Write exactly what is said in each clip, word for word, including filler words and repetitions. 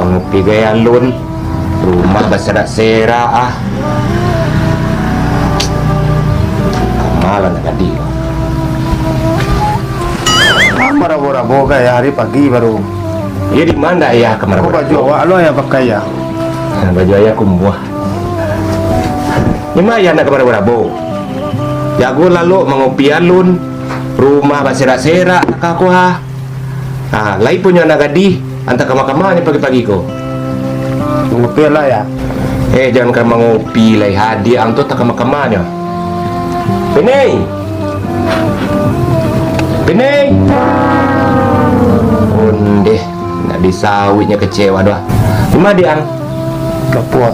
Mangopi gaya alun, rumah baserak-serak ah. Kamalan tadi. Ah, marabo-rabo gaya hari pagi baru. Iyo di ma ayah ka marabo-rabo? Ko baju awak lo ayah pakai ya. Nah, baju ayah kumbuah. Di ma ayah nak ka marabo-rabo? Jago lalok mangopi alun, rumah baserak-serak, kaka ko ha. Ha, lai punyo anak gadih, antah ka ma-kama nyo pagi-pagi ko. Mangopi lah ya. Eh, jan ka mangopi lai, hadiah ang tu antah ka ma-kama nyo. Benei! Benei! Ondeh, nak disawik nyo kecewa doh. Di ma diang? Dapua.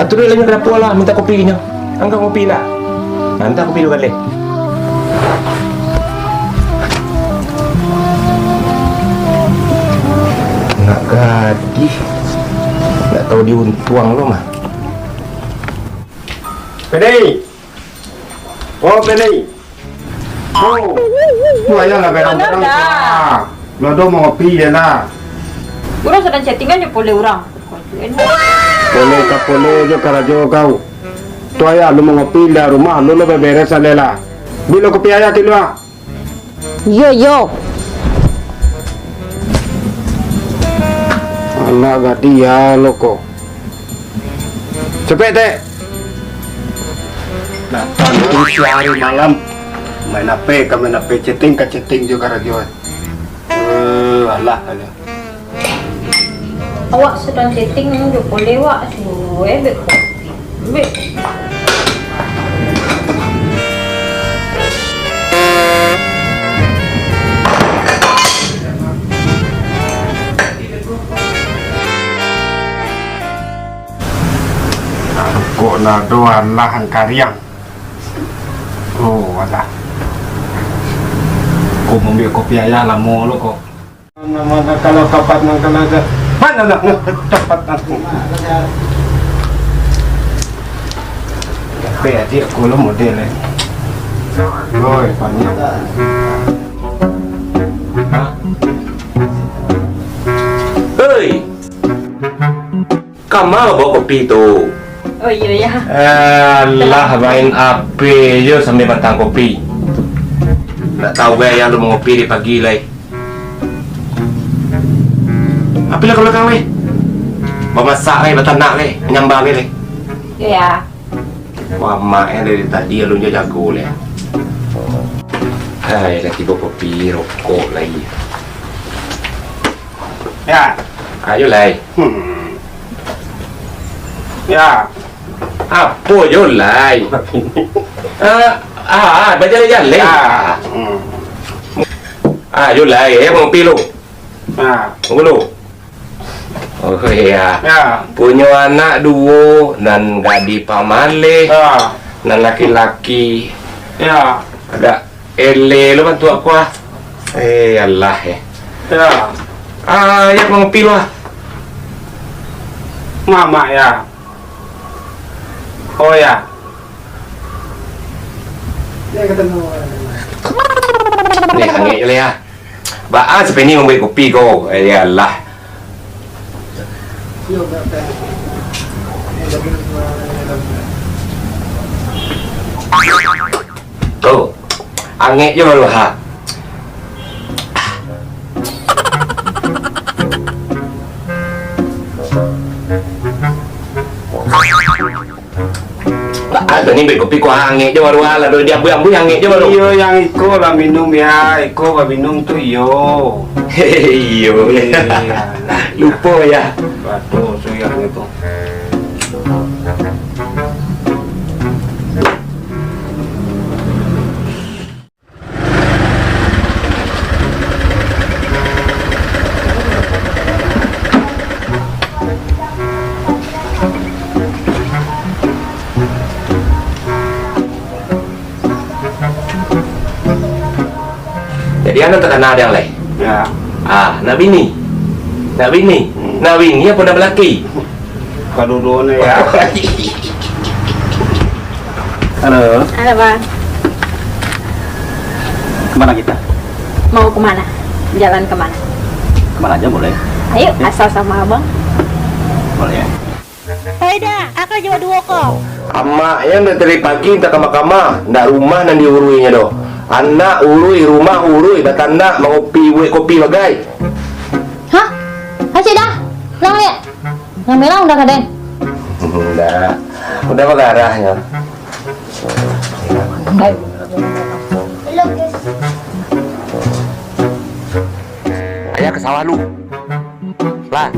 Aturuik lai nyo ka dapua lah, minta kopi nyo. Angkau ngopi lah. Nah, antah kopi dulu kaleh. Nak gadih. Ndak tahu diuntuang lo mah. Benei. Oh, Benei. Oh. Wayah lah, Benei. Lo ado mangopi je lah. Urang sadang chattingan jo pole urang. Pole ka pole jo karajo kau. Tu ayah lu mangopi, lah rumah lu lo baberes aleh lah. Bilo kopi ayah kilua. Iyo, iyo. Anak gadih ya lo ko. Capek, Tek. Datang tu siang hari malam. Main H P ka main H P, chatting ka chatting jo karajo. Eh, alah, alah. Awak sadang chatting jo pole wak, suruh eh, bek kopi. Bek. Kok nado alah angkariang. Oh, alah. Ko mambuek kopi ayah lamo lo ko. Mana, mana kalau kapat nang kena aja. Mana nak kapat nang? Tapi adik aku lo model eh. Boy, banyak. Hei! Kama bawa kopi tu? Oh, iyo, ya. Alah, main H P jo sambil batang kopi. Ndak tahu gai, ayah lu mangopi dari pagi lai. Apilah ka balakang lai. Bamasak lai, batanak lai, manyambah lai. Ya. Wah, mak eh dari tadi alun jo jago lai. Hai, lah tibo kopi, rokok lai. Ya. Ayo lai. Hmm. Ya. Apo yo lai? Ah, ah, bajalai-jalai. Ya. Hmm. Ah, yo lai, eh, mangopi lu. Ah. Tunggu lu. Oh, iya. Ya. Punyo anak duo, nan gadih pamaleh, ya, nan laki-laki. Ya. Agak Ele lo bantuak aku ah. Eh, alah, eh. Ya. Ah, ya, mangopi lo ah. Mamak, ya. Oh, ya. Ni, angek je lah, ya. Baa si Peni mambuek kopi ko? Eh, ya alah. Tu, angek je baru, ha. Lah, ado ni, bek kopi ko angek je baru, alah, do diambuih-ambuih angek je baru. Iyo, yang iko lah minum ya, iko lah minum tu iyo. Iyo. Iya. Lupo ya. Batua, suyang itu. Jadi, anu takana dang lai? Ya. Ah, nak bini? Nak bini? Hmm. Nak bini apo nak balaki? Kaduo-duonyo, ya. Halo. Halo, Bang. Kemana kita? Mau kemana? Jalan kemana? Kemana aja boleh. Ayo, asal sama abang. Boleh. Oi Da, aka jua duo ko. Amaknyo ndak dari pagi mintak kama-kama, ndak rumah nan diuruinyo doh. Anak urui, rumah urui, batanak, mangopi, buek kopi bagai. Hah? Acik Da? Lang liak. Nan merah udah ka den? Ndak. Udah bagarahnyo. Ndak. Ayah ka sawah lu. Lah.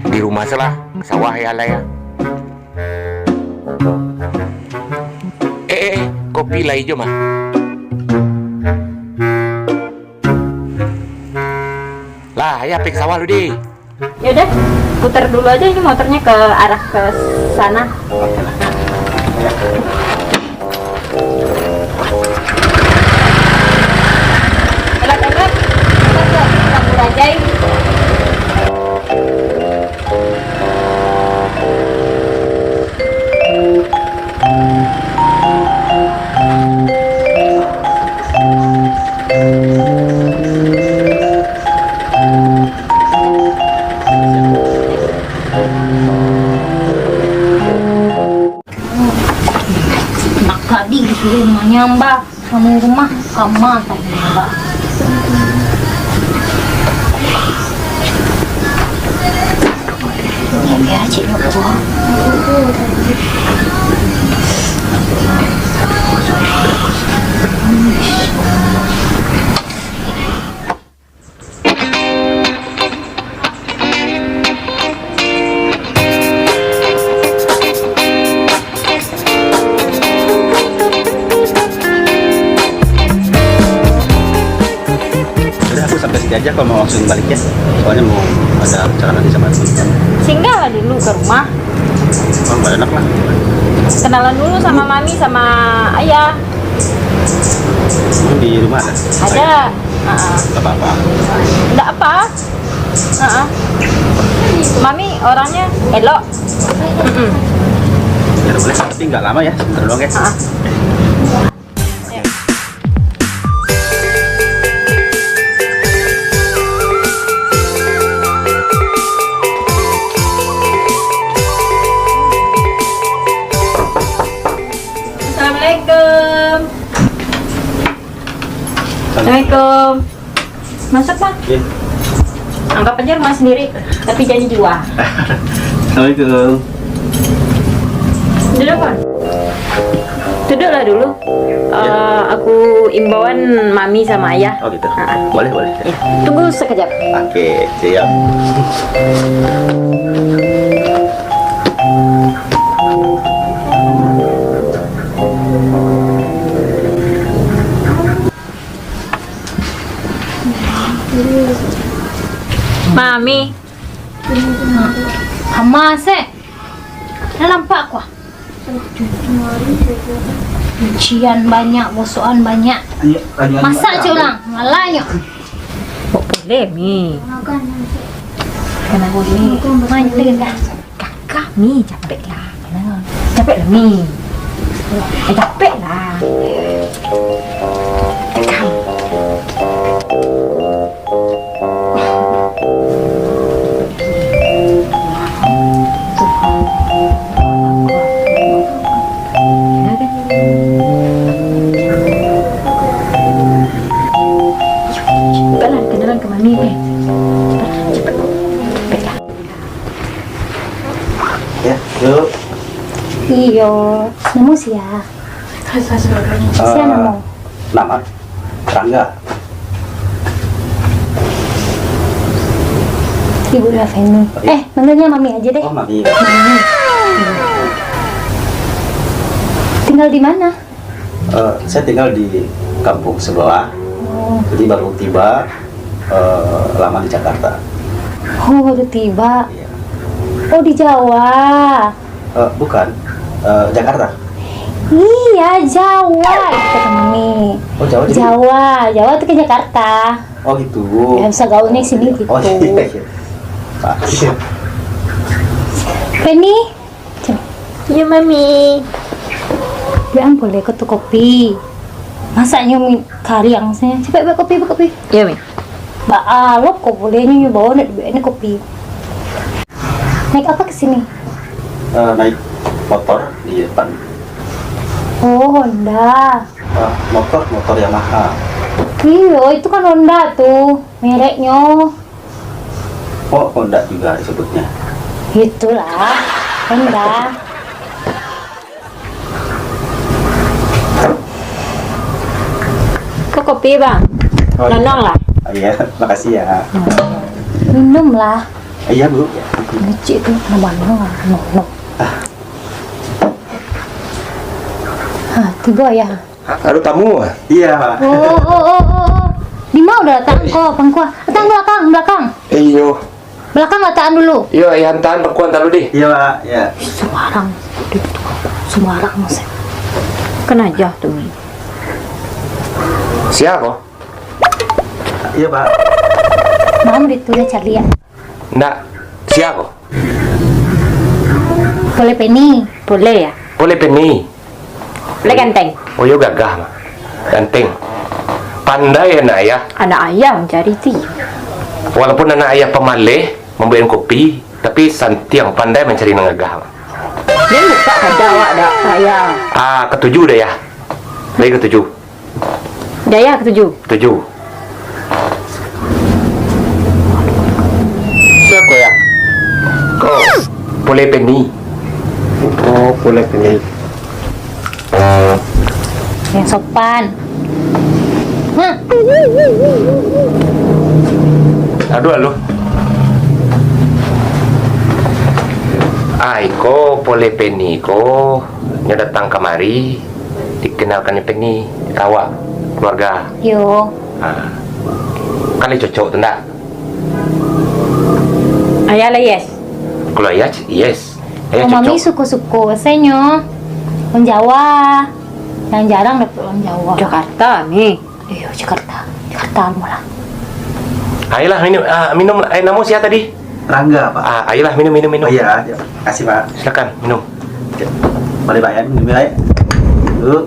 Di rumah se lah, ka sawah ayah lai ah. Eh, eh, eh, kopi lai jo mah. Lah, ayah pai ka sawah lu, Di. Ya udah, putar dulu aja ini motornya ke arah ke sana. Oke lah. Elok, elok. Elok, elok. Kita bajai. Nak gadih disuruh manyambah. Kamu rumah, kamar tadi, Mbak. Ini dia, Cik Nurul. Udah, aku sampai sini aja, kalau mau langsung balik ya. Soalnya mau ada acara nanti sama teman-teman. Singgah dulu ke rumah. Oh, nggak enak lah. Kenalan dulu sama mami, sama ayah. Di rumah ada? Ada. Heeh. Nggak apa-apa. Nggak apa. Heeh. Mami orangnya elok. Mm-mm. Ya, boleh, tapi nggak lama ya, sebentar doang ya. Heeh. Assalamualaikum. Assalamualaikum. Masuk, Pak. Iya. Anggap aja rumah sendiri, tapi jangan dijual. Assalamualaikum. Duduk, Pak. Duduklah dulu. Iya. Eh, aku imbauan mami sama ayah. Oh, gitu. Ha. Boleh, boleh. Ya. Tunggu sekejap. Oke, siap. Mami. Ama se. Lah nampak ko ah. Cucian banyak, bosokan banyak. Masak cek ulang, malah nyo. Kok boleh, Mi? Kena boleh. Main lagi dah. Kakak, Mi, capek lah. Kena. Capek lah, Mi. Eh, capek lah. Kakak. Cepatlah, kenalan ke mami, eh. Cepat, cepat. Cepatlah. Ya, yuk. Iyo, namo sia? Sia namo? Nama? Rangga. Ibu Feni. Oke. Eh, manggilnya Mami aja deh. Oh, Mami. Mami. Tinggal di mana? Eh, saya tinggal di kampung sebelah. Oh. Jadi baru tiba, eh, lama di Jakarta. Oh, baru tiba. Iya. Oh, di Jawa. Eh, bukan. Eh, Jakarta. Iya, Jawa. Itu kata Mami. Oh, Jawa jadi? Jawa. Jawa tuh ke Jakarta. Oh, gitu. Ya, bisa gaulnya sini gitu. Oh, iya, iya. Pak, iya. Feni. Sini. Iya, Mami. Bilang boleh ke tu kopi. Masaknya mi kariang saya. Cepat buat kopi, buat kopi. Iya, Mi. Baa lo ko bulehnyo nyo bao nak duduak ni kopi. Naik apa ke sini? Eh, naik motor di depan. Oh, Honda. Eh, motor, motor Yamaha. Iyo, itu kan Honda tu mereknyo. Oh, Honda juga disebutnya. Itulah, Honda. Ko kopi, Bang? Oh, iya. Nonong lah. Oh, iya, makasih ya. Minum lah. Iya, Bu. Kecik tu, nonong lah, nonong. Ah. Ha, tibo, Ayah. Ado tamu, ah? Iya, Pak. Oh, oh, oh, oh, oh. Di ma udah datang ko, pangkua? Datang belakang, belakang. Eh, iyo. Belakang latakan dulu. Iyo, Ayah antaan pangkuan talu dih. Iya, Pak. Iya. Sembarang. Sembarang, Mas. Kan aja tu, Mi. Sia ko? Iya, Pak. Maaf, itu udah cari ya. Ndak. Sia ko? Boleh Penny. Boleh ya? Boleh Penny. Lai ganteng. Oh, iyo gagah mah. Ganteng. Pandai anak ayah. Anak ayah mancari ti. Walaupun anak ayah pamaleh mambuek kopi, tapi santiang pandai mancari nan gagah mah. Dia buka kada awak dak, ayah. Ah, katuju dah, Yah. Lai katuju. Dah, Yah, katuju. Katuju. Sia ko, Yah? Ko, Pule Penny. Oh, Pule Penny. Yang sopan. Hah? Aduh, aduh. Ai, ko Pule Penny ko, nyo datang kamari, dikenalkan Penny ka awak, keluarga. Yo. Ah. Kan lai cocok tu ndak? Ayah lah yes. Kalau ayah, yes. Ayah cocok. Mami suko-suko sajo. Urang Jawa. Nan jarang dapek urang Jawa. Jakarta ni. Iyo, Jakarta. Jakarta mah lah. Ayolah, minum, ah, minum. Eh, namo sia tadi? Rangga, Pak. Ah, ayolah, minum, minum, minum. Oh, iya, iya. Makasih, Pak. Silakan, minum. Oke. Boleh, Pak, ya? Minum, ya? Yuk.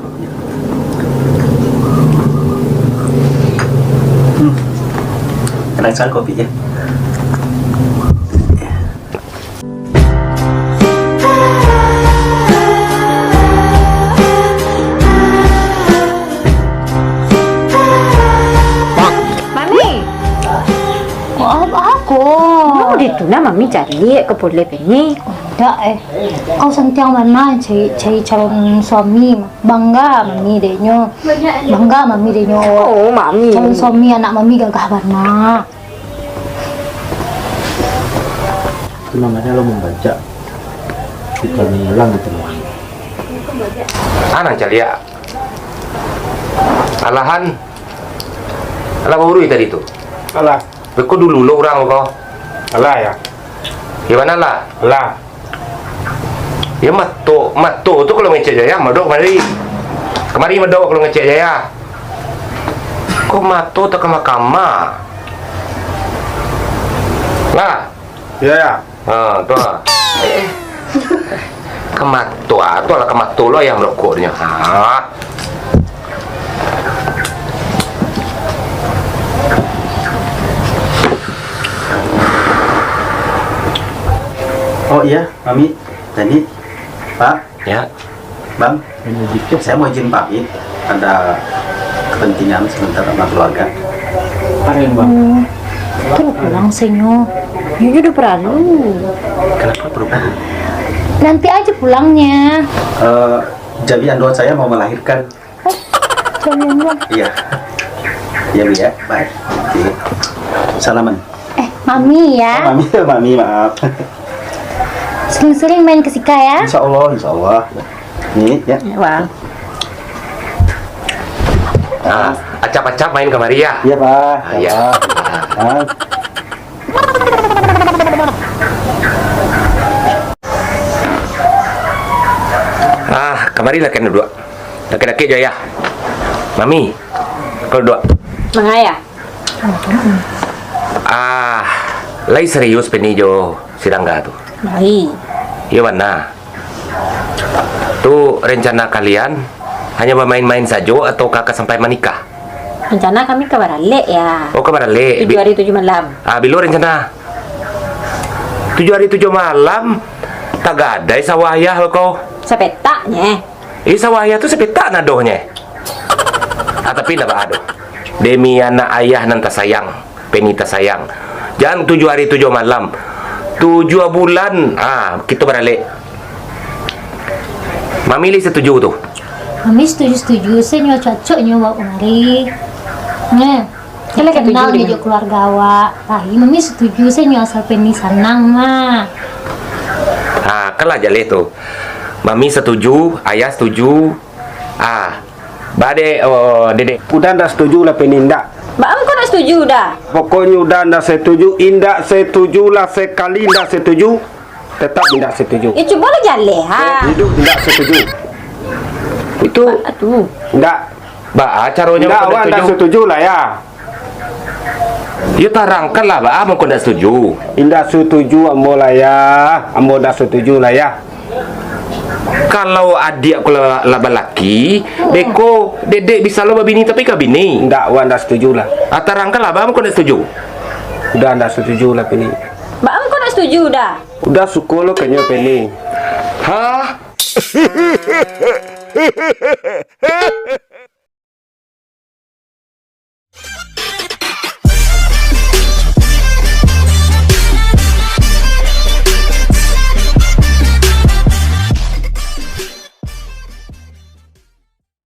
Hmm. Enak sekali kopinya. Mami. Maaf, aku. Namo di tu nah Mami cari ka Pule Penny? Indak, eh. Kau santiang bana cari, cari calon suami. Bangga Mami dek nyo. Bangga Mami dek nyo. Oh, Mami. Calon suami anak Mami gagah bana. Itu namanya lo membajak, bukan mengulang gitu, Mas. Ah, nan caliak. Alahan, alah baurui tadi tu. Alah. Beko dulu lo urang ko. Alah, ya. Gimana lah? Alah. Ya, mato, mato tu kalau ngecek Jaya, mado kamari. Kamari mado kalau ngecek Jaya. Ko mato takama-kama. Lah. Ya, ya. Ha, tu lah. Eh, eh. Kamato, ah, tu lah kamato lo yang merokoknyo. Ha. Oh iya, Mami, Dani, Pak. Ya. Bang, saya mau izin pamit. Ada kepentingan sebentar sama keluarga. Apa yang, Bang? Hmm, kan pulang senyo. Nyonya udah peralu. Kenapa perlu? Nanti aja pulangnya. Eh, jadi andoan saya mau melahirkan. Hah? Jadi andoan? Iya. Iya, Bu, ya. Baik. Oke. Salaman. Eh, Mami ya. Oh, Mami, Mami, maaf. Sering-sering main ke Sika ya. Insya Allah, insya Allah. Nih, ya. Ya, Bang. Ah, acap-acap main kamari ya. Iya, Pak. Ah, iya. Ah. Ah, kamari lah kan duduak. Laki-laki jo ayah. Mami, kau duduak. Mangaya? Ah, lai serius Penny jo si Rangga tu? Lai. Iyo bana. Tu rencana kalian hanya bamain-main sajo atau ka, ka sampai manikah? Rencana kami ka baralek, ya. Oh, ka baralek. Tujuh Bi-, hari tujuh malam. Ah, bilo rencana? Tujuh hari tujuh malam, tagadai sawah ayah lo ko. Sapetak nye. Eh, sawah ayah tu sapetak nadohnye. Ah, tapi ndak baa doh. Demi anak ayah nan tasayang, Peni tasayang. Jan tujuh hari tujuh malam. Tujuh bulan, ah, kito baralek. Mami lai satuju tu. Mami satuju-satuju se nyo, acok-acok nyo bawa kamari. Nah, kan lah kenal nyo jo keluarga awak. Pai, Mami satuju se nyo, asal Peni sanang mah. Ha, kan lah jaleh tu. Mami satuju, ayah satuju. Ah, baa dek, oh, Dedek. Uda ndak satuju lah, Peni, ndak. Baa mangko ndak satuju, Da? Pokoknyo Uda ndak satuju, indak satuju lah, sakali ndak satuju. Tetap indak satuju. Eh, cubolah jaleh, ha. Hiduik indak satuju. Itu. Baa tu? Ndak. Baa caronyo ndak, ndak satuju? Ndak satuju lah, ya. Yo, tarangkanlah, baa mangko ndak satuju? Indak satuju ambo lah, ya. Ambo ndak satuju lah, ya. Kalau adiak ko lah, lah balaki, beko Dedek bisa lo babini tapi ka bini. Ndak, Uda ndak satuju lah. Ah, tarangkanlah, baa mangko ndak satuju? Uda ndak satuju lah, Peni. Baa mangko ndak satuju, Da? Uda suko lo ka nyo, Peni. Hah?